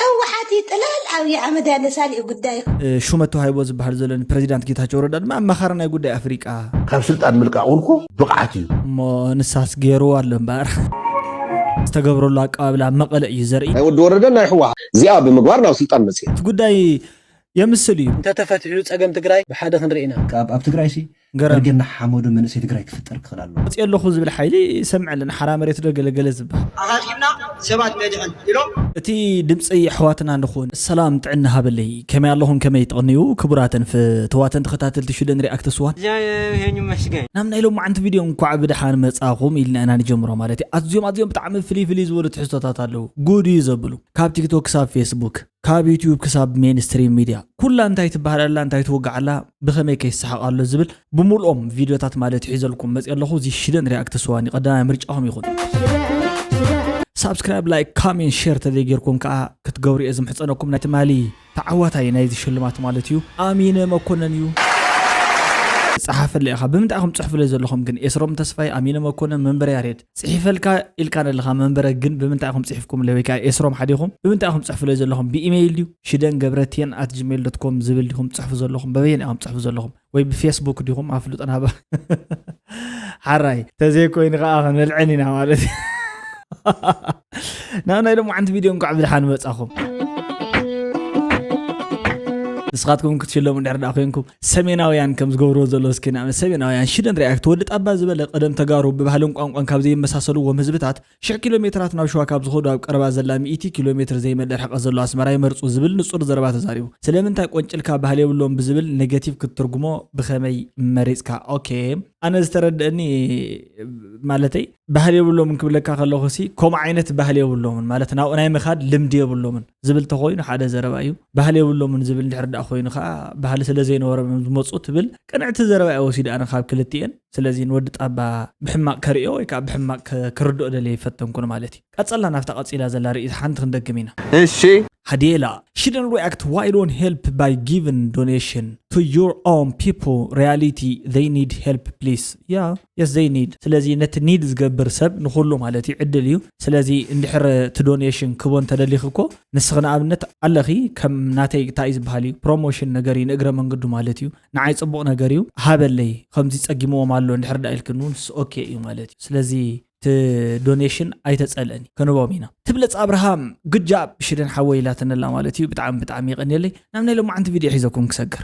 ህወሓት ይጥላል ኣብይ ኣሕመድ ያለ ሳሊኡ ጉዳይ። እ፣ ሹመት ተዋሂቦ ዝበሃል ዘሎ ንፕሬዚዳንት ጌታቸው ረዳ ድማ ኣማኻሪ ናይ ጉዳይ ኣፍሪቃ። ካብ ስልጣን ምልቃቕ እውን እኮ ብቕዓት እዩ። እሞ ንሳስ ገይርዎ ኣሎ እምበኣር። ዝተገብረሉ ኣቀባብላ ኣብ መቐለ እዩ ዘርኢ። ናይ ወዲ ወረደ ናይ ህወሓት እዚኣ ብምግባር ናብ ስልጣን መፅእ። እቲ ጉዳይ የምስል እዩ። እንተተፈትሑ ጸገም ትግራይ ብሓደ ክንርኢ ኢና። ካብ ኣብ ትግራይ ሲ ገረም። ደርጌና ሓመዱ መንእሰይ ትግራይ ክፍጠር ክኽእል ኣለዎ። መፅእ ኣለኹ ዝብል ሓይሊ ይሰምዕ ኣለና። ሓራ መሬት ዶ ገለገለ ዝበሃል። ኣኻኪብና ሰባት ነድሕን ኢሎም። እቲ ድምፂ ኣሕዋትና ንኹን። ሰላም ጥዕና ሃበለይ። ከመይ ኣለኹም? ከመይ ትቕንዩ? ክቡራትን ፍትዋትን ተኸታተልቲ ሽደን ሪኣክት ስዋን። እግዚኣብሔር ይመስገን። ናብ ናይ ሎማዓንቲ ቪድዮ እንኳዕ ብደሓን መጻኹም ኢልና ኢና ንጀምሮ ማለት እዩ። ኣዝዮም ኣዝዮም ብጣዕሚ ፍልይ ፍልይ ዝበሉ ትሕዝቶታት ኣለዉ። ጉድ እዩ ዘብሉ። ካብ ቲክቶክ ክሳብ ፌስቡክ፣ ካብ ዩትዩብ ክሳብ ሜንስትሪም ሚድያ፣ ኩላ እንታይ ትበሃል ኣላ፣ እንታይ ትውጋዕ ኣላ፣ ብኸመይ ከይሰሓቕ ኣሎ ዝብል ብምልኦም ቪድዮታት ማለት ሒዘልኩም መፅእ ኣለኹ። እዚ ሽደን ሪኣክት ስዋን እዩ፣ ቀዳማይ ምርጫኹም ይኹን። ሳብስክራይብ፣ ላይክ፣ ካሜንት፣ ሼር ተዘይጌርኩም ከዓ ክትገብሩ እየ ዝምሕፀነኩም። ናይ ትማሊ ተዓዋታይ ናይዚ ሽልማት ማለት እዩ ኣሚነ መኮነን እዩ። ጸሓፈለይ ኢኻ። ብምንታይ ኢኹም ጽሕፉለይ ዘለኹም ግን? ኤስሮም ተስፋይ፣ ኣሚነ መኮነን፣ መንበረ ያሬድ። ጽሒፈልካ ኢልካ ኣለኻ መንበረ፣ ግን ብምንታይ ኢኹም ጽሒፍኩምለይ? ወይ ከኣ ኤስሮም ሓዲኹም ብምንታይ ኢኹም ጽሕፉለይ ዘለኹም? ብኢሜይል ድዩ? ሽደን ገብረትየን ኣት ጂሜይል ዶት ኮም ዝብል ዲኹም ጽሕፉ ዘለኹም? በበየን ኢኹም ጽሕፉ ዘለኹም? ወይ ብፌስቡክ ዲኹም? ኣፍልጡና ባ። ሓራይ፣ ተዘይኮይኑ ከኣ ክንበልዐን ኢና ማለት እዩ። ናብ ናይ ሎማዓንቲ ቪድዮ እንኳዕ ብደሓን መጻኹም። ንስኻትኩም ክትሽለሙ እንድሕር ደኣ ኮይንኩም፣ ሰሜናውያን ከም ዝገብርዎ ዘለዉ፣ እስኪ ንኣብነት ሰሜናውያን ሽደን ሪኣክት። ወዲ ጣባ ዝበለ ቀደም ተጋሩ ብባህልን ቋንቋን ካብ ዘይመሳሰልዎም ህዝብታት፣ ሽሕ ኪሎ ሜትራት ናብ ሸዋ ካብ ዝኸዱ ኣብ ቀረባ ዘላ ሚእቲ ኪሎ ሜትር ዘይመልእ ርሕቀት ዘሎ ኣስመራ ይመርጹ ዝብል ንጹር ዘረባ ተዛሪቡ። ስለምንታይ ቆንጭልካ ባህሊ የብሎም ብዝብል ኔጌቲቭ ክትትርጉሞ ብኸመይ መሪጽካ? ኦኬ፣ ኣነ ዝተረድአኒ፣ ማለተይ፣ ባህሊ የብሎምን ክብለካ ከለኹ ሲ፣ ከምኡ ዓይነት ባህሊ የብሎምን፣ ማለት ናብኡ ናይ ምኻድ ልምዲ የብሎምን ዝብል ተኾይኑ ሓደ ዘረባ እዩ። ባህሊ የብሎምን ዝብል እንድሕር ደኣ ኮይኑ ኸኣ፣ ባህሊ ስለ ዘይነበሮም እዮም ዝመጹ ትብል ቅንዕቲ ዘረባ እየ ወሲደ ኣነ ካብ ክልቲኤን። ስለዚ ንወዲ ጣባ ብሕማቕ ከርእዮ ወይ ከዓ ብሕማቕ ከ-፣ ክርድኦ ደልየ ኣይፈተንኩን ማለት እዩ። ቀጸልና ናብታ ቀጺላ ዘላ ርእይቶ ሓንቲ ክንደግም ኢና። እሺ። ሃዲኤላ፣ shouldn't react, why don't help by giving donation to your own people, reality they need help please. Yeah, yes they need. ስለዚ ነቲ ኒድ ዝገብር ሰብ ንኹሉ ማለት እዩ ዕድል እዩ። ስለዚ እንድሕር እቲ ዶኔሽን ክቦ እንተደሊኺ እኮ ንስኺ ንኣብነት ኣለኺ ከም ናተይ እንታይ እዩ ዝበሃል እዩ ፕሮሞሽን ነገር እዩ ንእግረ መንገዱ ማለት እዩ። ንዓይ ጽቡቕ ነገር እዩ ሃበለይ ከምዚ ጸጊምዎም ኣሎ እንድሕር ደኣ ኢልክኒ እውን ንሱ ኦኬ እዩ ማለት እዩ። ስለዚ እቲ ዶኔሽን ኣይተጸልአን እዩ፣ ክንቦም ኢና። ትብለጽ ኣብርሃም፣ good job ሽደን ሓወይ ኢላትኒ ኣላ ማለት እዩ። ብጣዕሚ ብጣዕሚ የቐንየለይ። ናብ ናይ ሎማዓንቲ ቪድዮ ሒዘኩም ክሰግር።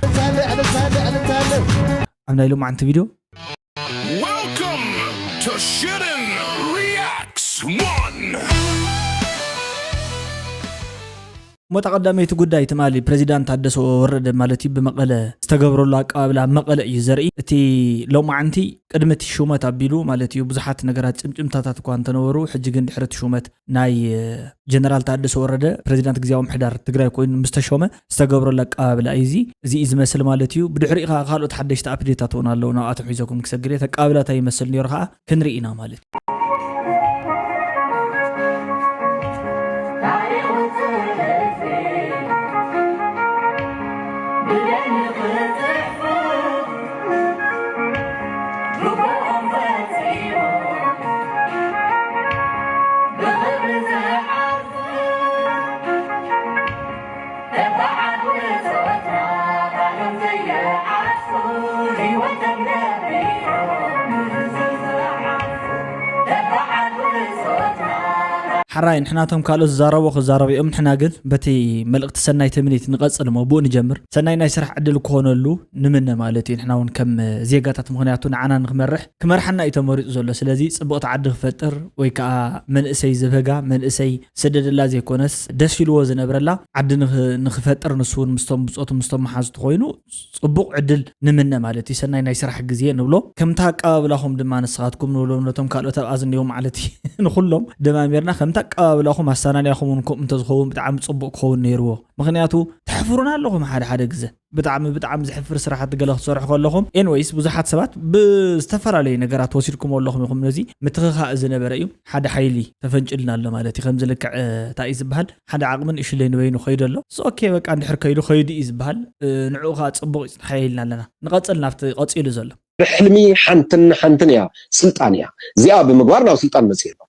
ኣብ ናይ ሎማዓንቲ ቪድዮ Welcome to Shiden Reacts one። እሞ እታ ቀዳመይቲ ጉዳይ ትማሊ ፕሬዚዳንት ታደሰ ወረደ ማለት እዩ ብመቐለ ዝተገብረሉ ኣቀባብላ ኣብ መቐለ እዩ ዘርኢ። እቲ ሎማዓንቲ ቅድሚ እቲ ሹመት ኣቢሉ ማለት እዩ ብዙሓት ነገራት ጭምጭምታታት እኳ እንተነበሩ፣ ሕጂ ግን ድሕሪ እቲ ሹመት ናይ ጀነራል ታደሰ ወረደ ፕሬዚዳንት ግዝያዊ ምሕዳር ትግራይ ኮይኑ ምስ ተሾመ ዝተገብረሉ ኣቀባብላ እዩ እዚ። እዚ እዩ ዝመስል ማለት እዩ። ብድሕሪኡ ከዓ ካልኦት ሓደሽቲ ኣፕዴታት እውን ኣለዉ፣ ናብኣቶም ሒዘኩም ክሰግር እየ። እቲ ኣቀባብላ እንታይ ይመስል ነይሩ ከዓ ክንርኢ ኢና ማለት እዩ። ሓራይ ንሕናቶም ካልኦት ዝዛረቡ ክዛረቡ እዮም። ንሕና ግን በቲ መልእኽቲ ሰናይ ትምኒት ንቐጽል እሞ ብኡ ንጀምር። ሰናይ ናይ ስራሕ ዕድል ክኾነሉ ንምነ ማለት እዩ። ንሕና እውን ከም ዜጋታት፣ ምኽንያቱ ንዓና ንክመርሕ፣ ክመርሓና እዩ ተመሪጹ ዘሎ። ስለዚ ጽብቕቲ ዓዲ ክፈጥር ወይ ከዓ መንእሰይ ዝብህጋ፣ መንእሰይ ዝስደደላ ዘይኮነስ ደስ ኢልዎ ዝነብረላ ዓዲ ንኽ-፣ ንክፈጥር ንሱ እውን ምስቶም ብጾቱ ምስቶም መሓዝቱ ኮይኑ ጽቡቕ ዕድል ንምነ ማለት እዩ። ሰናይ ናይ ስራሕ ግዜ ንብሎ። ከምታ ኣቀባብላኹም ድማ ንስኻትኩም ንብሎም ነቶም ካልኦት ኣብኣ ዝኒኦ ማለት እዩ። ንኹሎም ደማሚርና ከምታ ኣቀባብላኹም ኣሰናንያኹም እውን ከምኡ እንተዝኸውን ብጣዕሚ ጽቡቕ ክኸውን ነይርዎ። ምኽንያቱ ተሕፍሩና ኣለኹም ሓደ ሓደ ግዘ። ብጣዕሚ፣ ብጣዕሚ ዘሕፍር ስራሓት ገለ ክትሰርሑ ከለኹም። ኤንወይስ፣ ብዙሓት ሰባት ብዝተፈላለዩ ነገራት ወሲድኩሞ ኣለኹም ኢኹም። ነዚ ምትኽኻእ ዝነበረ እዩ። ሓደ ሓይሊ ተፈንጭልና ኣሎ ማለት እዩ። ከምዚ ልክዕ፣ እ፣ እንታይ እዩ ዝበሃል? ሓደ ዓቕሚ ንእሽለይ ንበይኑ ከይዱ ኣሎ። ሶ፣ ኦኬ፣ በቃ፣ እንድሕር ከይዱ፣ ከይዱ እዩ ዝበሃል። እ፣ ንዕኡ ኸዓ ጽቡቕ ይጽንሓዮ ኢልና ኣለና። ንቐጽል ናብቲ ቀጺሉ ዘሎ። ብሕልሚ ሓንትን ሓንትን እያ፣ ስልጣን እያ። እዚኣ ብምግባር ናብ ስልጣን መጺኡ ኣሎ።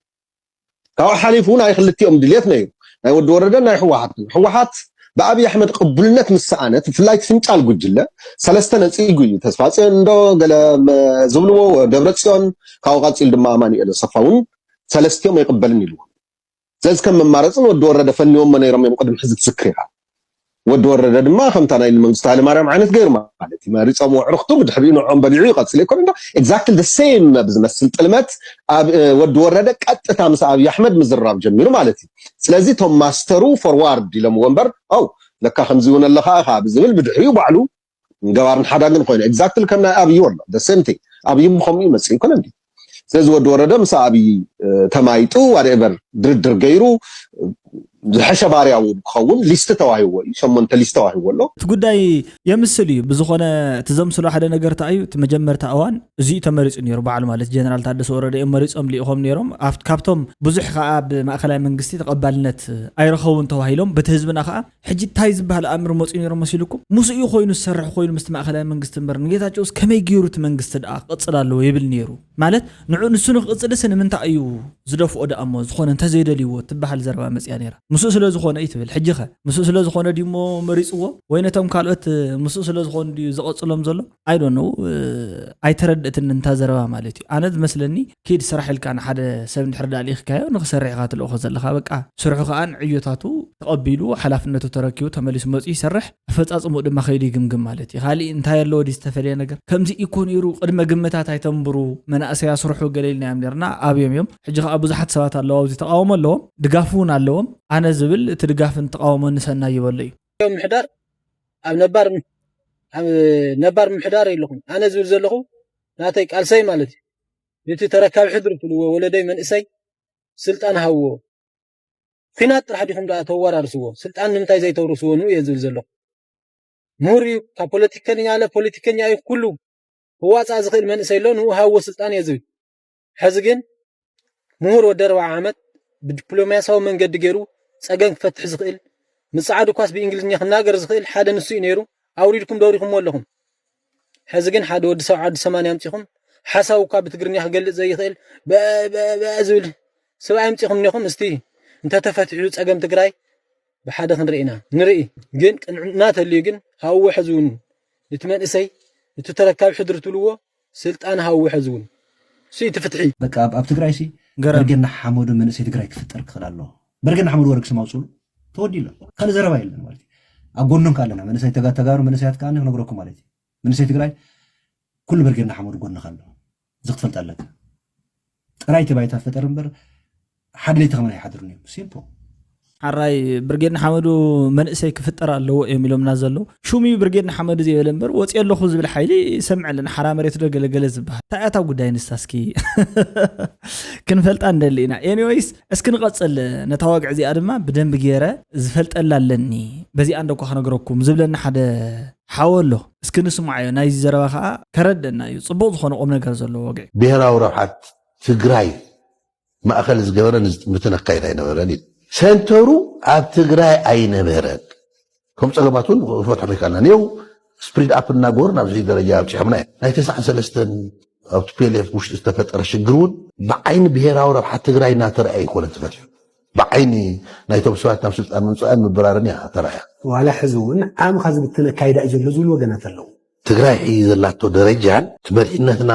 ካብኡ ሓሊፉ ናይ ክልቲኦም ድሌት ነይሩ። ናይ ወዲ ወረደ ናይ ህወሓት እዩ። ህወሓት ብኣብይ ኣሕመድ ቅቡልነት ምስ ሰኣነት፣ ብፍላይ እቲ ፍንጫል ጉጅለ ሰለስተ ነፂጉ እዩ። ተስፋ ፅዮን እንዶ ገለ መ- ዝብልዎ፣ ደብረ ፅዮን፣ ካብኡ ቀፂሉ ድማ ኣማኑኤል ኣሰፋ እውን ሰለስቲኦም ኣይቅበልን ኢልዎ። ስለዚ ከም መማረፂ ንወዲ ወረደ ፈንዎሞ ነይሮም እዮም፣ ቅድሚ ሕዚ ትዝክር ኢኻ። ወዲ ወረደ ድማ ከምታ ናይ መንግስቱ ሃይለማርያም ዓይነት ገይሩ ማለት እዩ። መሪፆም ኣዕሩኽቱ፣ ብድሕሪኡ ንዕኦም በሊዑ ይቐፅል ኣይኮነ ዶ? ኤግዛክትሊ ሴም ብዝመስል ጥልመት ኣብ ወዲ ወረደ ቀጥታ ምስ ኣብይ ኣሕመድ ምዝራብ ጀሚሩ ማለት እዩ። ስለዚ እቶም ማስተሩ ፎርዋርድ ኢሎምዎ እምበር፣ ኣው ለካ ከምዚ እውን ኣለኻ ኢኻ ብዝብል ብድሕሪኡ ባዕሉ ገባርን ሓዳግን ኮይኑ፣ ኤግዛክትሊ ከም ናይ ኣብይ ወሎ ሴም ቲንግ። ኣብይም ከምኡ ይመፅእ ይኮነ እንዲ? ስለዚ ወዲ ወረደ ምስ ኣብይ ተማይጡ ዋትኤቨር ድርድር ገይሩ ዝሐሸ ባርያ እውን ክኸውን ሊስት ተዋሂዎ እዩ። ሸሞንተ ሊስት ተዋሂዎ ኣሎ። እቲ ጉዳይ የምስል እዩ። ብዝኾነ እቲ ዘምስሎ ሓደ ነገር እንታይ እዩ፣ እቲ መጀመርታ እዋን እዚ እዩ ተመሪፁ ነይሩ። ባዕሉ ማለት ጀነራል ታደሰ ወረደ እዮም መሪፆም ልኢኾም ነይሮም። ኣብቲ ካብቶም ብዙሕ ከዓ ብማእኸላይ መንግስቲ ተቐባልነት ኣይረኸቡን ተባሂሎም፣ በቲ ህዝብና ከዓ ሕጂ እንታይ ዝበሃል ኣእምር መፅኡ ነይሮም መሲልኩም? ምስኡ ኮይኑ ዝሰርሕ ኮይኑ ምስቲ ማእኸላይ መንግስቲ እምበር ንጌታቸውስ ከመይ ገይሩ እቲ መንግስቲ ደኣ ክቕፅል ኣለዎ ይብል ነይሩ። ማለት ንዑ ንሱ ንክቕፅልስ ንምንታይ እዩ ዝደፍኦ ደኣ እሞ ዝኾነ እንተዘይደልይዎ ትበሃል ዘረባ መፅያ ነይራ። ምስኡ ስለ ዝኾነ እዩ ትብል። ሕጂ ኸ ምስኡ ስለ ዝኾነ ድሞ መሪፅዎ ወይ ነቶም ካልኦት ምስኡ ስለ ዝኾኑ ድዩ ዝቐፅሎም ዘሎ? ኣይዶነው። ኣይተረድእትን እንታ ዘረባ ማለት እዩ። ኣነ ዝመስለኒ ኪድ ስራሕ ኢልካ ንሓደ ሰብ እንድሕር ዳልኢኽካዮ ንክሰርሕ ኢኻ ትልእኾ ዘለኻ። በቃ ስርሑ ከዓ ንዕዮታቱ ተቐቢሉ ሓላፍነቱ ተረኪቡ ተመሊሱ መፅኡ ይሰርሕ፣ ኣፈፃፅምኡ ድማ ከይዱ ይግምግም ማለት እዩ። ካሊእ እንታይ ኣለዎ ድዩ ዝተፈለየ ነገር? ከምዚ እኮ ነይሩ፣ ቅድመ ግምታት ኣይተንብሩ፣ መናእሰይ ኣስርሑ ገለ ኢልናዮም ነርና ኣብዮም እዮም። ሕጂ ከዓ ብዙሓት ሰባት ኣለዉ ኣብዚ ተቃውሞ ኣለዎም፣ ድጋፍ እውን ኣለዎም። ኣነ ዝብል እቲ ድጋፍን ተቃውሞን ንሰናይ ይበሎ እዩ። ምሕዳር ኣብ ነባር ኣብ ነባር ምሕዳር የለኹም። ኣነ ዝብል ዘለኹ ናተይ ቃልሰይ ማለት እዩ። እቲ ተረካቢ ሕድሪ ትልዎ ወለደይ መንእሰይ ስልጣን ሃብዎ። ኲናት ጥራሕ ዲኹም ደኣ ተወራርስዎ? ስልጣን ንምንታይ ዘይተውርስዎ ንኡ እየ ዝብል ዘለኹ። ምሁር እዩ፣ ካብ ፖለቲከኛ ኣለ ፖለቲከኛ እዩ፣ ኩሉ ክዋፃእ ዝኽእል መንእሰይ ኣሎ፣ ንኡ ሃብዎ ስልጣን እየ ዝብል። ሕዚ ግን ምሁር ወዲ ኣርብዓ ዓመት ብዲፕሎማሲያዊ መንገዲ ገይሩ ፀገም ክፈትሕ ዝኽእል፣ ምስ ፃዓዱ ኳስ ብእንግሊዝኛ ክናገር ዝኽእል ሓደ ንሱ እዩ ነይሩ። ኣውሪድኩም ደውሪኹምዎ ኣለኹም። ሕዚ ግን ሓደ ወዲ ሰብዓ ወዲ ሰማንያ ኣምፂኹም ሓሳቡ እኳ ብትግርኛ ክገልፅ ዘይኽእል በ- በ- በ- ዝብል ሰብኣይ ኣምፂኹም እኒኹም። እስቲ እንተተፈትሑ ፀገም ትግራይ ብሓደ ክንርኢ ኢና ንርኢ። ግን ቅንዕና ተልዩ ግን ሃውዎ ሕዚ እውን እቲ መንእሰይ እቲ ተረካቢ ሕድሪ ትብልዎ ስልጣን ሃውዎ ሕዚ እውን እሱ እቲ ፍትሒ። በቃ ኣብ ኣብ ትግራይ ሲ ገረም። በርጌድ ንሓመዱ መንእሰይ ትግራይ ክፍጠር ክኽእል ኣለዎ። በርጌድ ንሓመዱ ወረግ ስም ኣውፅሉ ተወዲሎ ካልእ ዘረባ የለን ማለት እዩ። ኣብ ጎኖም ከ ኣለና መንእሰይ ተጋ- ተጋሩ መንእሰያት ከኣ ክነግረኩም ማለት እዩ። መንእሰይ ትግራይ ኩሉ በርጌድ ንሓመዱ ጎንኻ ኣሎ። እዚ ክትፈልጥ ኣለካ። ጥራይ እቲ ባይታ ፈጠር እምበር ሓደ ለይቲ ከመን ኣይሓድሩን እዮም። ሲምፕል። ሓራይ ብርጌድ ንሓመዱ መንእሰይ ክፍጠር ኣለዎ እዮም ኢሎምና ዘለዉ። ሹም እዩ ብርጌድ ንሓመዱ ዘይበለ እምበር ወፂኦ ኣለኹ ዝብል ሓይሊ ይሰምዕ ኣለና። ሓራ መሬት ዶ ገለገለ ዝበሃል እንታይ እያ እታ ጉዳይ ንሳ እስኪ ክንፈልጣ ንደሊ ኢና። ኤኒወይስ እስኪ ንቐፅል። ነታ ወግዒ እዚኣ ድማ ብደንቢ ገይረ ዝፈልጠላ ኣለኒ። በዚኣ እንደኳ ክነግረኩም ዝብለኒ ሓደ ሓወ ኣሎ። እስኪ ንስማዓዮ። ናይዚ ዘረባ ከዓ ከረደና እዩ። ፅቡቕ ዝኾነ ቁም ነገር ዘለዎ ወግዒ። ብሔራዊ ረብሓ ትግራይ ማእኸል ዝገበረ ንዝጥምትን ኣካይድ ኣይነበረን እዩ። ሰንተሩ ኣብ ትግራይ ኣይነበረን። ከም ፀገማት እውን ክፈትሖም ይካልና ኔው ስፕሪድ ኣፕ እናገበሩ ናብ ዝሒ ደረጃ ኣብፂሖምና እዮም። ናይ ተስዓን ሰለስተን ኣብ ቲ ፒ ኤል ኤፍ ውሽጢ ዝተፈጠረ ሽግር እውን ብዓይኒ ብሄራዊ ረብሓ ትግራይ እናተረኣየ ኣይኮነን ተፈትሑ። ብዓይኒ ናይቶም ሰባት ናብ ስልጣን ምምፃእን ምብራርን እያ ተረኣያ። ዋላ ሕዚ እውን ዓምኻ ዝብትን ኣካይዳ እዩ ዘሎ ዝብሉ ወገናት ኣለዉ። ትግራይ ሕዚ ዘላቶ ደረጃን እቲ መሪሕነትና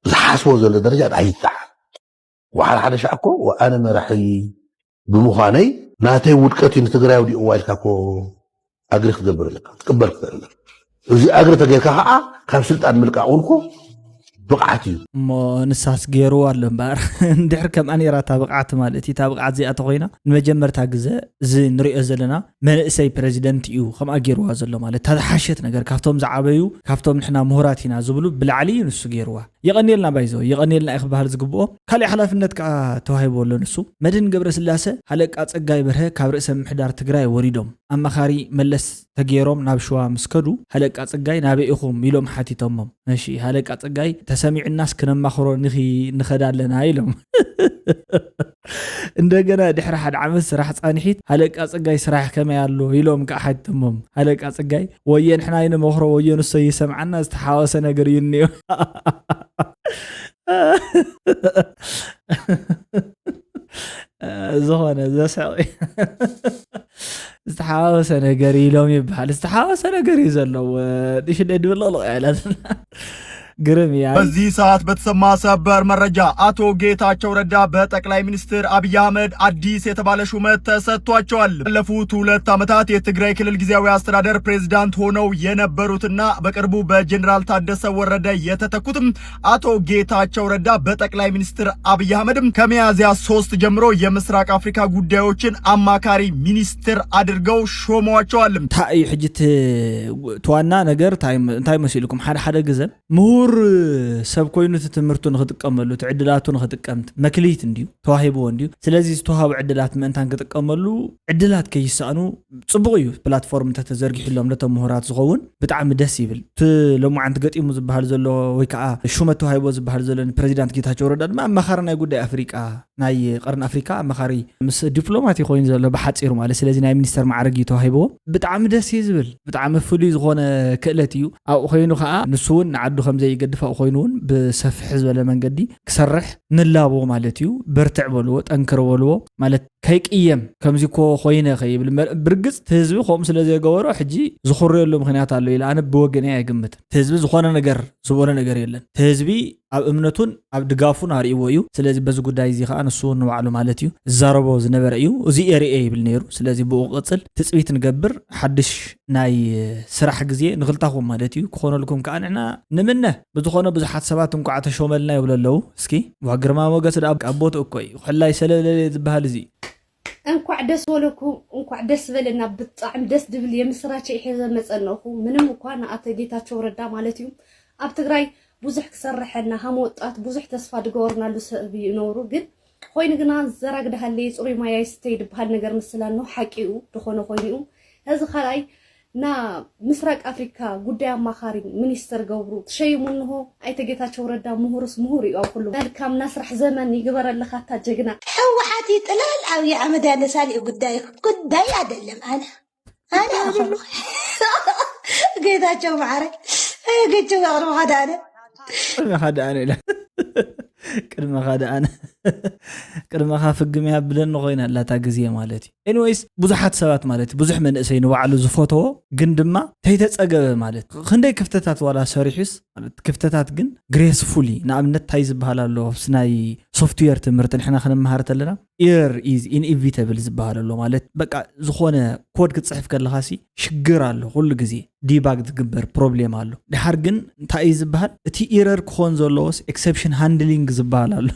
ዝሓስቦ ዘሎ ደረጃን ኣይጣዓም። ወሓደ ሓደ ሻዕ እኮ ኣነ መራሒ ብምዃነይ ናተይ ውድቀት እዩ ንትግራይ ኣውዲቕዋ ኢልካ እኮ ኣግሪ ክትገብር ኣለካ ክትቅበል ክትኽእል ኣለካ። እዚ ኣግሪ ተገይርካ ከዓ ካብ ስልጣን ምልቃቕ እውን እኮ ብቕዓት እዩ። እሞ ንሳስ ገይርዋ ኣሎ እምበኣር እንድሕር ከምኣ ነይራ እታ ብቕዓት ማለት እዩ። እታ ብቕዓት እዚኣ ተኮይና ንመጀመርታ ግዘ እዚ ንሪኦ ዘለና መንእሰይ ፕረዚደንት እዩ ከምኣ ገይርዋ ዘሎ ማለት እታ ዝሓሸት ነገር ካብቶም ዝዓበዩ ካብቶም ንሕና ምሁራት ኢና ዝብሉ ብላዕሊ እዩ ንሱ ገይርዋ። የቐንየልና ባይዘወይ የቐንየልና እዩ ክበሃል ዝግብኦ። ካሊእ ሓላፍነት ከዓ ተዋሂቡ ኣሎ ንሱ። መድህን ገብረስላሰ ሃለቃ ፀጋይ በርሀ ካብ ርእሰ ምምሕዳር ትግራይ ወሪዶም ኣማኻሪ መለስ ተገይሮም ናብ ሽዋ ምስ ከዱ ሃለቃ ፀጋይ ናበይ ኢኹም ኢሎም ሓቲቶሞም። እሺ ሃለቃ ፀጋይ ተሰሚዑናስ ክነማኽሮ ንኺ ንኸድ ኣለና ኢሎም። እንደገና ድሕሪ ሓደ ዓመት ስራሕ ፃንሒት ሃለቃ ፀጋይ ስራሕ ከመይ ኣሎ ኢሎም ከዓ ሓቲቶሞም። ሃለቃ ፀጋይ ወየ ንሕና ይንመኽሮ ወየ ንሶ ይሰምዓና ዝተሓወሰ ነገር እዩ እኒኦ። ዝኾነ ዘስዕቕ ዝተሓዋወሰ ነገር ኢሎም ይበሃል። ዝተሓዋወሰ ነገር እዩ ዘለዎ። ንሽደ ድብልቕልቕ ያላት ግርም እያ። በዚህ ሰዓት በተሰማ ሰበር መረጃ አቶ ጌታቸው ረዳ በጠቅላይ ሚኒስትር አብይ አህመድ አዲስ የተባለ ሹመት ተሰጥቷቸዋል። ባለፉት ሁለት ዓመታት የትግራይ ክልል ጊዜያዊ አስተዳደር ፕሬዝዳንት ሆነው የነበሩትና በቅርቡ በጀኔራል ታደሰ ወረደ የተተኩትም አቶ ጌታቸው ረዳ በጠቅላይ ሚኒስትር አብይ አህመድም ከሚያዝያ ሶስት ጀምሮ የምስራቅ አፍሪካ ጉዳዮችን አማካሪ ሚኒስትር አድርገው ሾመዋቸዋል። እንታይ እዩ ሕጂ እቲ ዋና ነገር እንታይ መሲልኩም? ሓደ ሓደ ግዘ ምሁር ሰብ ኮይኑ እቲ ትምህርቱ ንክጥቀመሉ፣ እቲ ዕድላቱ ንክጥቀም መክሊት እንድዩ፣ ተዋሂብዎ እንድዩ። ስለዚ ዝተዋሃቡ ዕድላት ምእንታን ክጥቀመሉ ዕድላት ከይሰኣኑ ጽቡቕ እዩ። ፕላትፎርም እንተተዘርጊሕሎም ነቶም ምሁራት ዝኸውን ብጣዕሚ ደስ ይብል። እቲ ሎማዓንቲ ገጢሙ ዝበሃል ዘሎ ወይ ከዓ ሹመት ተዋሂብዎ ዝበሃል ዘሎ ፕሬዚዳንት ጌታቸው ረዳ ድማ ኣማኻሪ ናይ ጉዳይ ኣፍሪቃ ናይ ቀርኒ ኣፍሪካ ኣማኻሪ ምስ ዲፕሎማት እዩ ኮይኑ ዘሎ ብሓፂሩ ማለት። ስለዚ ናይ ሚኒስተር ማዕረግ እዩ ተዋሂብዎ። ብጣዕሚ ደስ እዩ ዝብል፣ ብጣዕሚ ፍሉይ ዝኾነ ክእለት እዩ። ኣብኡ ኮይኑ ከዓ ንሱ እውን ንዓዱ ከምዘይገድፍ ኣብኡ ኮይኑ እውን ብሰፍሕ ዝበለ መንገዲ ክሰርሕ ንላቦ ማለት እዩ። በርትዕ በልዎ፣ ጠንክር በልዎ ማለት ከይቅየም ከምዚ ኮ ኮይነ ከይብል መ- ብርግፅ እቲ ህዝቢ ከምኡ ስለ ዘይገበሮ ሕጂ ዝኽረየሉ ምክንያት ኣሎ ኢለ ኣነ ብወገነይ ኣይግምትን። እቲ ህዝቢ ዝኾነ ነገር ዝበሎ ነገር የለን። እቲ ህዝቢ ኣብ እምነቱን ኣብ ድጋፉን ኣርእይዎ እዩ። ስለዚ በዚ ጉዳይ እዚ ከዓ ንሱ እውን ንባዕሉ ማለት እዩ ዝዛረቦ ዝነበረ እዩ። እዚ ኤሪኤ ይብል ነይሩ። ስለዚ ብኡ ቅፅል ትፅቢት ንገብር ሓድሽ ናይ ስራሕ ግዜ ንክልታኹም ማለት እዩ ክኾነልኩም ከዓ ንሕና ንምነ። ብዝኾነ ብዙሓት ሰባት እንኳዕ ተሾመልና ይብሉ ኣለዉ። እስኪ ዋ ግርማ ሞገስ ዳ ኣቦት እኮ እዩ ሕላይ ሰለለለ ዝበሃል እዚ እንኳዕ ደስ በለኩም፣ እንኳዕ ደስ በለና። ብጣዕሚ ደስ ድብል የምስራች ሒዘ መፀነኹ። ምንም እኳ ንኣቶ ጌታቸው ረዳ ማለት እዩ ኣብ ትግራይ ብዙሕ ክሰርሐና ሃም ወጣት ብዙሕ ተስፋ ድገበርናሉ ሰብ እዩ ነውሩ። ግን ኮይኑ ግና ዘራግ ድሃለይ ፅሩይ ማይ ኣይስተይ ድበሃል ነገር ምስላኖ ሓቂኡ ድኾነ ኮይኑ እዩ። እዚ ካልኣይ ና ምስራቅ ኣፍሪካ ጉዳይ ኣማኻሪ ሚኒስተር ገብሩ ትሸይሙ እንሆ። ኣይተ ጌታቸው ረዳ ምሁርስ ምሁር እዩ ኣብ ኩሉ። መልካም ናስራሕ ዘመን ይግበረልካ ኣታ ጀግና። ሕወሓት ይጥላል ኣብይ ኣሕመድ ያለ ሳሊኡ ጉዳይ ጉዳይ ኣደለም ኣነ ኣነ ኣኸሉ ጌታቸው ማዕረ ገቸው ኣቅርብካ ዳነ ቅድመኻ ደኣነ ኢላ ቅድመኻ ደኣነ ቅድመኻ ፍግም ያብለኒ ኮይና ኣላታ ግዜ ማለት እዩ። ኤኒዌይስ ብዙሓት ሰባት ማለት እዩ ብዙሕ መንእሰይ ንባዕሉ ዝፈተዎ ግን ድማ ተይተፀገበ ማለት ክንደይ ክፍተታት ዋላ ሰሪሑስ ማለት ክፍተታት ግን ግሬስፉሊ ንኣብነት እንታይ ዝበሃል ኣሎ ኣብስ ናይ ሶፍትዌር ትምህርቲ ንሕና ክንመሃር ተለና ኤረር ኢዝ ኢንኢቪተብል ዝበሃል ኣሎ ማለት በቃ ዝኾነ ኮድ ክትፅሕፍ ከለኻ ሲ ሽግር ኣሎ ኩሉ ግዜ ዲባግ ዝግበር ፕሮብሌም ኣሎ። ድሓር ግን እንታይ እዩ ዝበሃል እቲ ኢረር ክኾን ዘለዎስ ኤክሰፕሽን ሃንድሊንግ ዝበሃል ኣሎ።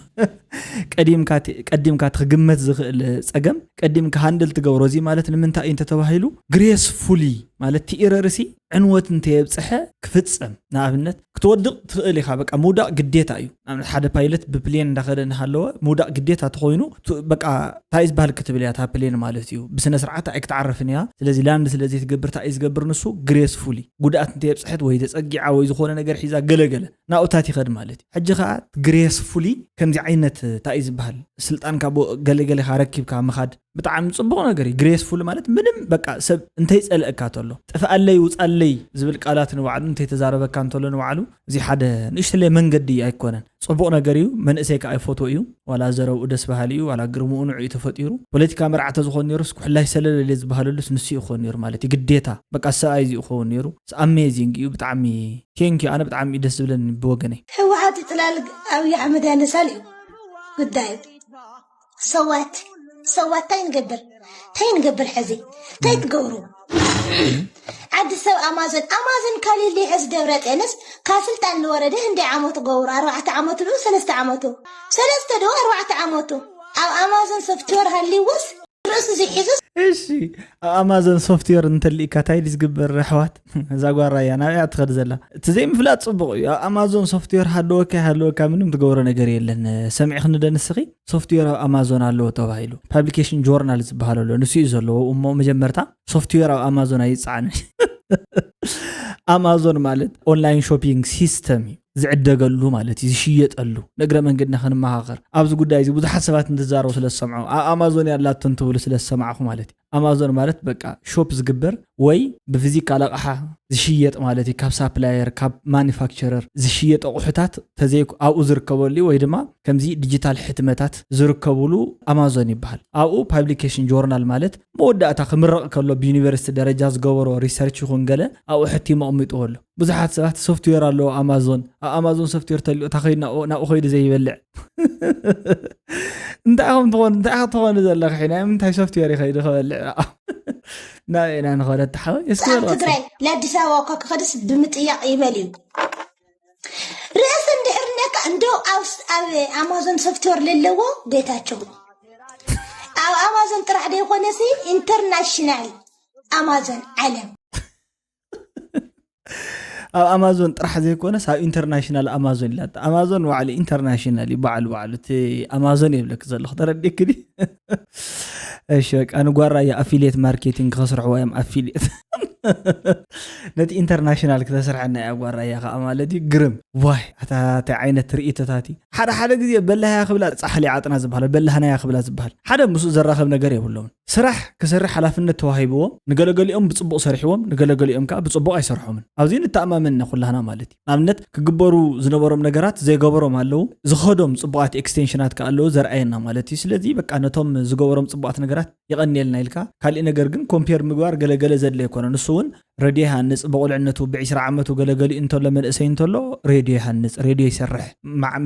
ቀዲምካ ክግመት ዝኽእል ፀገም ቀዲምካ ሃንድል ትገብሮ እዚ ማለት ንምንታይ እዩ እንተተባሂሉ ግሬስፉሊ ማለት እቲ ኢረር ሲ ዕንወት እንተየብፅሐ ክፍፀም ንኣብነት ክትወድቕ ትኽእል ኢኻ በቃ ምውዳቕ ግዴታ እዩ። ንኣብነት ሓደ ፓይለት ብፕሌን እንዳኸደ እናሃለወ ምውዳቕ ግዴታ ተኾይኑ በቃ እንታይ ዝበሃል ክትብል እያ እታ ፕሌን ማለት እዩ ብስነ ስርዓት ኣይክትዓርፍን እያ። ስለዚ ላንድ ስለዚ ትገብር እንታይ ዝገብር ንሱ ግሬስፉሊ ጉድኣት እንተየብፅሐት ወይ ተፀጊዓ ወይ ዝኾነ ነገር ሒዛ ገለገለ ናብኡታት ይኸድ ማለት እዩ። ሕጂ ከዓ ግሬስፉሊ ከምዚ ዓይነት እንታይ ዝበሃል ስልጣን ካብ ገለገለ ረኪብካ ምኻድ ብጣዕሚ ፅቡቕ ነገር እዩ። ግሬስፉል ማለት ምንም በቃ ሰብ እንተይፀልእካ ተሎ ጥፍኣለይ ውፃለይ ዝብል ቃላት ንባዕሉ እንተይተዛረበካ እንተሎ ንባዕሉ እዚ ሓደ ንእሽተለይ መንገዲ ኣይኮነን። ፅቡቕ ነገር እዩ። መንእሰይ ከዓ ይፈትዎ እዩ። ዋላ ዘረብኡ ደስ በሃሊ እዩ። ዋላ ግርምኡ ንዑ እዩ ተፈጢሩ። ፖለቲካ መርዓ ተዝኾን ነይሩስ ኩሕላይ ሰለለለ ዝበሃለሉስ ንሱ ይኾን ነይሩ ማለት እዩ። ግዴታ በቃ ሰብኣይ እዚ ይኸውን ነይሩ። ኣሜዚንግ እዩ። ብጣዕሚ ቴንኪ ኣነ ብጣዕሚ እዩ ደስ ዝብለኒ ብወገነይ። ህወሓት ይጥላል ኣብይ ኣሕመድ ያነሳል እዩ ጉዳዩ። ሰዋት ሰዋት እንታይ ንገብር እንታይ ንገብር ሕዚ እንታይ ትገብሩ ዓዲ ሰብ ኣማዞን ኣማዞን ከሊል ሕዚ ደብረ ጤንስ ካብ ስልጣን ንወረደ እንደ ዓመቱ ገብሩ ኣርባዕተ ዓመቱ ዶ ሰለስተ ዓመቱ ሰለስተ ዶ ኣርባዕተ ዓመቱ ኣብ ኣማዞን ሶፍትዌር ሃሊዎስ ርእሱ ዝሒዙ እሺ ኣብ ኣማዞን ሶፍትዌር እንተልእካ እንታይ ድዩ ዝግበር ኣሕዋት እዛ ጓራ እያ ናብያ ትኸድ ዘላ እቲ ዘይምፍላጥ ፅቡቕ እዩ ኣብ ኣማዞን ሶፍትዌር ሃለወካ ይሃለወካ ምንም ትገብሮ ነገር የለን ሰሚዕኽኒ ደንስኺ ሶፍትዌር ኣብ ኣማዞን ኣለዎ ተባሂሉ ፓብሊኬሽን ጆርናል ዝበሃል ኣሎ ንሱ እዩ ዘለዎ እሞ መጀመርታ ሶፍትዌር ኣብ ኣማዞን ኣይፀዓንን ኣማዞን ማለት ኦንላይን ሾፒንግ ሲስተም እዩ ዝዕደገሉ ማለት እዩ ዝሽየጠሉ ንእግረ መንገድና ክንመኻኸር ኣብዚ ጉዳይ እዚ ብዙሓት ሰባት እንትዛረቡ ስለ ዝሰምዑ ኣብ ኣማዞን ያላቶ እንትብሉ ስለ ዝሰማዕኹ ማለት እዩ ኣማዞን ማለት በቃ ሾፕ ዝግበር ወይ ብፊዚካል ኣቕሓ ዝሽየጥ ማለት እዩ። ካብ ሳፕላየር፣ ካብ ማኒፋክቸረር ዝሽየጥ ኣቑሑታት ተዘይኩ ኣብኡ ዝርከበሉ እዩ። ወይ ድማ ከምዚ ዲጂታል ሕትመታት ዝርከብሉ ኣማዞን ይበሃል። ኣብኡ ፓብሊኬሽን ጆርናል ማለት መወዳእታ ክምረቕ ከሎ ብዩኒቨርሲቲ ደረጃ ዝገበሮ ሪሰርች ይኹን ገለ ኣብኡ ሕቲሙ ኣቕሚጥዎ ኣሎ። ብዙሓት ሰባት ሶፍትዌር ኣለዎ ኣማዞን፣ ኣብ ኣማዞን ሶፍትዌር ተልኡ እታ ከይዱ ናብኡ ናብኡ ከይዱ ዘይበልዕ እንታይ ኢኹም ትኾኑ እንታይ ኢኹም ትኾኑ ዘለኹ ሕና ምንታይ ሶፍትዌር ይኸይዱ ክበልዕ ናበይ ኢና ንኸደ ተሓወ እስኪ ኣብ በል ቀጽል። ትግራይ ለኣዲስ ኣበባ እኳ ክኸድስ ብምጥያቕ ይበል እዩ። ርእስ እንድሕር ነካ እንደው ኣብ ኣብ ኣማዞን ሶፍትዌር ለለዎ ጌታቸው ኣብ ኣማዞን ጥራሕ ደይኮነሲ ኢንተርናሽናል ኣማዞን ዓለም ኣብ ኣማዞን ጥራሕ ዘይኮነስ ኣብ ኢንተርናሽናል ኣማዞን ኢላታ ኣማዞን ባዕሉ ኢንተርናሽናል እዩ ባዕሉ ባዕሉ እቲ ኣማዞን የብለክ ዘለኹ ተረዲእክኒ እሺ በቃ ንጓራ እያ ኣፊልየት ማርኬቲንግ ክስርሕዋ እዮም ኣፊልየት ነቲ ኢንተርናሽናል ክተስርሐና እያ ጓራ እያ ከዓ ማለት እዩ ግርም ዋይ ኣታ እንታይ ዓይነት ትርኢቶታት እዩ ሓደ ሓደ ግዜ በላህያ ክብላ ፃሕሊ ዓጥና ዝበሃል በላህናያ ክብላ ዝበሃል ሓደ ምስኡ ዘራኸብ ነገር የብሎምን ስራሕ ክሰርሕ ሓላፍነት ተዋሂብዎ ንገለገሊኦም ብፅቡቕ ሰሪሕዎም ንገለገሊኦም ከዓ ብፅቡቕ ኣይሰርሖምን ኣብዚ ንተኣማመን ኢና ኩላህና ማለት እዩ ንኣብነት ክግበሩ ዝነበሮም ነገራት ዘይገበሮም ኣለዉ ዝኸዶም ፅቡቓት ኤክስቴንሽናት ከዓ ኣለዉ ዘርኣየና ማለት እዩ ስለዚ በቃ ነቶም ዝገበሮም ፅቡቓት ነገራት የቐንየልና ኢልካ ካሊእ ነገር ግን ኮምፔር ምግባር ገለገለ ዘድለ ኣይኮነን እሱ እውን ረድዮ ይሃንፅ ብቑልዕነቱ ብ20 ዓመቱ ገለገሊኡ እንተሎ መንእሰይ እንተሎ ሬድዮ ይሃንፅ ሬድዮ ይሰርሕ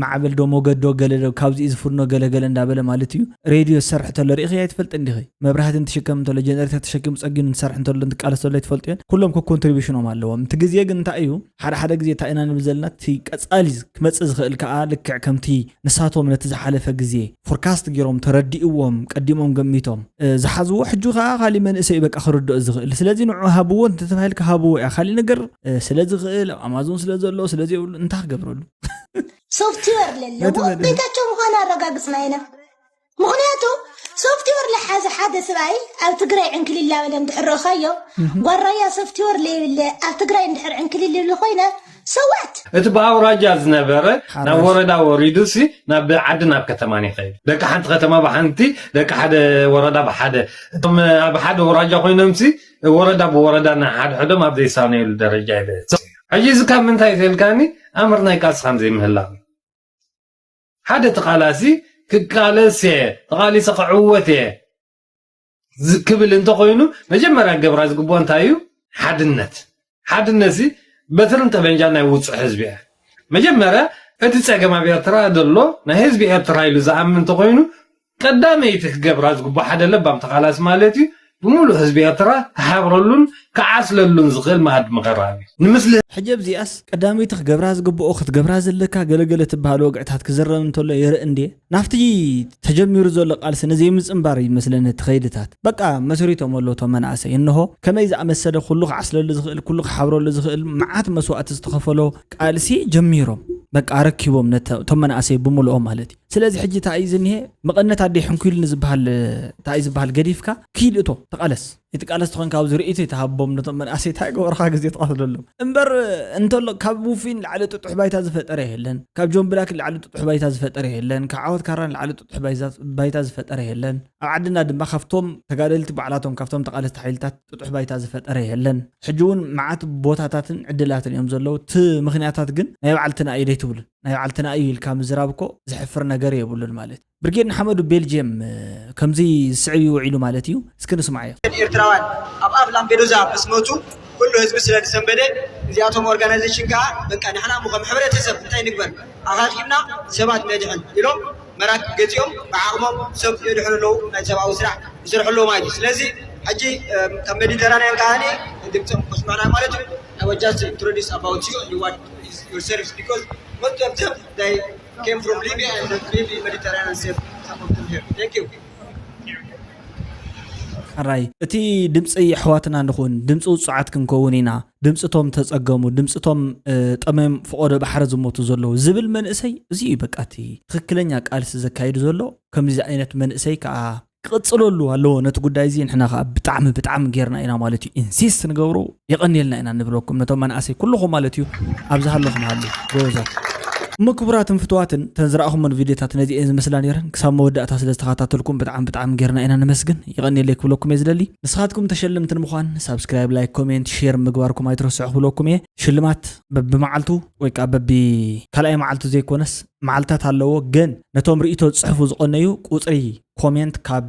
ማዕበል ዶ ሞገድ ዶ ገለ ዶ ካብዚ ዝፍኖ ገለገለ እንዳበለ ማለት እዩ ሬድዮ ዝሰርሕ እንተሎ ርኢኺ ኣይትፈልጥ እንዲኺ መብራህቲ እንትሽከም እንተሎ ጀነሬተር ተሸኪሙ ፀጊኑ እንትሰርሕ እንተሎ እንትቃለስ ተሎ ኣይትፈልጡ እዮን ኩሎም ኮኮንትሪቢሽኖም ኣለዎም እቲ ግዜ ግን እንታይ እዩ ሓደ ሓደ ግዜ እንታይ ኢና ንብል ዘለና እቲ ቀፃሊ ክመፅእ ዝኽእል ከዓ ልክዕ ከምቲ ንሳቶም ነቲ ዝሓለፈ ግዜ ፎርካስት ገይሮም ተረዲእዎም ቀዲሞም ገሚቶም ዝሓዝዎ ሕጂ ከዓ ካሊእ መንእሰይ በቃ ክርድኦ ዝኽእል ስለዚ ንዑ ሃብዎ እንተተባሂልካ ሃብዎ እያ ካሊእ ነገር ስለ ዝኽእል ኣብ ኣማዞን ስለ ዘሎ ስለ ዘይብሉ እንታይ ክገብረሉ ሶፍትዌር ለለዎ ቤታቸው ምዃኑ ኣረጋግፅና ኢና ምኽንያቱ ሶፍትዌር ለሓዘ ሓደ ስብኣይ ኣብ ትግራይ ዕንክሊል ላበለ እንድሕር ርኢኻዮ ጓራያ ሶፍትዌር ለይብለ ኣብ ትግራይ እንድሕር ዕንክሊል ይብል ኮይነ ሰዋት እቲ ብኣውራጃ ዝነበረ ናብ ወረዳ ወሪዱ ሲ ናብ ዓዲ ናብ ከተማን ይኸይድ ደቂ ሓንቲ ከተማ ብሓንቲ ደቂ ሓደ ወረዳ ብሓደ እቶም ኣብ ሓደ ወራጃ ኮይኖም ሲ ወረዳ ብወረዳ ንሓድሕዶም ኣብ ዘይሳነየሉ ደረጃ ይበፅሕ ሕጂ እዚ ካብ ምንታይ ተልካኒ ኣምር ናይ ቃልሲ ከም ዘይምህላው ሓደ ተቃላሲ ክቃለስ እየ ተቃሊሰ ክዕወት እየ ክብል እንተኮይኑ መጀመርያ ገብራ ዝግብኦ እንታይ እዩ ሓድነት ሓድነት ሲ በትርን ጠበንጃ ናይ ውፁዕ ህዝቢ እያ መጀመርያ እቲ ፀገም ኣብ ኤርትራ ዘሎ ናይ ህዝቢ ኤርትራ ኢሉ ዝኣምን እንተኮይኑ ቀዳመይቲ ክገብራ ዝግብኦ ሓደ ለባም ተቃላሲ ማለት እዩ ብምሉእ ህዝቢ ኤርትራ ክሓብረሉን ክዓስለሉን ዝኽእል መኣዲ ምቕራብ እዩ ንምስሊ ሕጂ ኣብዚኣስ ቀዳመይቲ ክገብራ ዝግብኦ ክትገብራ ዘለካ ገለገለ ትበሃል ወግዕታት ክዝረብ እንተሎ የርኢ እንድየ ናብቲ ተጀሚሩ ዘሎ ቃልሲ ንዘይምፅንባር ይመስለኒ እቲ ከይድታት በቃ መስሪቶም ኣሎ እቶም መናእሰይ እንሆ ከመይ ዝኣመሰለ ኩሉ ክዓስለሉ ዝኽእል ኩሉ ክሓብረሉ ዝኽእል መዓት መስዋእቲ ዝተኸፈሎ ቃልሲ ጀሚሮም በቃ ኣረኪቦም ነቶም መናእሰይ ብምልኦም ማለት እዩ ስለዚ ሕጂ እንታይ እዩ ዝኒሀ መቐነት ኣደይ ሕንኩ ኢሉኒ ዝበሃል እንታይ እዩ ዝበሃል ገዲፍካ ኪድ እቶ ተቃለስ እቲ ቃለስ ተኾንካ ኣብዚ ርእይቶ ይተሃቦም ነቶም መናእሰይ እንታይ ገበርካ ግዜ ትቐትለሎም እምበር እንተሎ ካብ ውፊን ላዕሊ ጥጡሕ ባይታ ዝፈጠረ የለን ካብ ጆን ብላክ ላዕሊ ጥጡሕ ባይታ ዝፈጠረ የለን ካብ ዓወት ካራን ላዕሊ ጥጡሕ ባይታ ዝፈጠረ የለን ኣብ ዓድና ድማ ካብቶም ተጋደልቲ ባዕላቶም ካብቶም ተቃለስቲ ሓይልታት ጥጡሕ ባይታ ዝፈጠረ የለን ሕጂ እውን መዓት ቦታታትን ዕድላትን እዮም ዘለዉ እቲ ምክንያታት ግን ናይ ባዕልትና እዩ ደይትብሉን ናይ ባዕልትና እዩ ኢልካ ምዝራብ እኮ ዘሕፍር ነገር የብሉን ማለት ብርጌድ ንሓመዱ ቤልጅየም ከምዚ ዝስዕብ ይውዒሉ ማለት እዩ እስኪ ንስማዓዮ ኤርትራውያን ኣብ ኣፍ ላምፔዱዛ ምስ መቱ ኩሉ ህዝቢ ስለ ዝሰንበደ እዚኣቶም ኦርጋናይዜሽን ከዓ በቃ ንሕና እሞ ከም ሕብረተሰብ እንታይ ንግበር ኣኻኪብና ሰባት ነድሕን ኢሎም መራክብ ገፂኦም ብዓቕሞም ሰብ የድሕኑ ኣለዉ ናይ ሰብኣዊ ስራሕ ይሰርሑ ኣለዉ ማለት እዩ ስለዚ ሕጂ ካብ ሜዲተራንያን ከዓ ድምፆም ክስምዕና ማለት እዩ I was just introduce about you and what is your service because most of them they came from Libya and maybe Mediterranean safe some of them here. Thank you. ሕራይ እቲ ድምፂ ኣሕዋትና ንኹን ድምፂ ውፁዓት ክንከውን ኢና ድምፂቶም ተፀገሙ ድምፂቶም ጠመዮም ፍቆዶ ባሕሪ ዝሞቱ ዘለዉ ዝብል መንእሰይ እዚ እዩ በቃ እቲ ትክክለኛ ቃልሲ ዘካይዱ ዘሎ ከምዚ ዓይነት መንእሰይ ከዓ ክቕፅለሉ ኣለዎ ነቲ ጉዳይ እዚ ንሕና ከዓ ብጣዕሚ ብጣዕሚ ጌርና ኢና ማለት እዩ ኢንሲስት ንገብሩ የቐንየልና ኢና ንብለኩም ነቶም መናእሰይ ኩልኹም ማለት እዩ ኣብዚ ሃለኹም ሃሉ ጎበዛት እሞ ክቡራትን ፍትዋትን፣ ተን ዝረኣኹሞን ቪድዮታት ነዚኤን ዝመስላ ነይረን። ክሳብ መወዳእታ ስለ ዝተኸታተልኩም ብጣዕሚ ብጣዕሚ ጌርና ኢና ነመስግን። ይቐንየለይ ክብለኩም እየ ዝደሊ። ንስኻትኩም ተሸለምቲ ንምዃን ሳብስክራይብ፣ ላይክ፣ ኮሜንት፣ ሼር ምግባርኩም ኣይትረስዑ ክብለኩም እየ። ሽልማት በብመዓልቱ ወይ ከዓ በቢ ካልኣይ መዓልቱ ዘይኮነስ መዓልታት ኣለዎ። ግን ነቶም ርእይቶ ዝፅሕፉ ዝቐነዩ ቁፅሪ ኮሜንት ካብ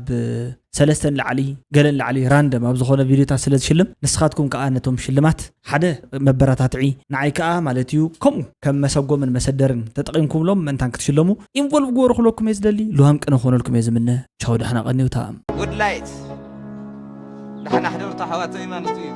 ሰለስተን ላዕሊ ገለን ላዕሊ ራንደም ኣብ ዝኾነ ቪድዮታት ስለ ዝሽልም፣ ንስኻትኩም ከዓ ነቶም ሽልማት ሓደ መበረታትዒ ንዓይ ከዓ ማለት እዩ። ከምኡ ከም መሰጎምን መሰደርን ተጠቒምኩምሎም ምእንታን ክትሽለሙ ኢንቮልቭ ግበሩ ክብለኩም እየ ዝደሊ። ልዋም ቅነ ክኾነልኩም እየ ዝምነ። ቻው፣ ደሕና ቀንዩ። ታም ውድላይት ደሓና ሕደሩ ተሓዋተይ ማለት እዩ።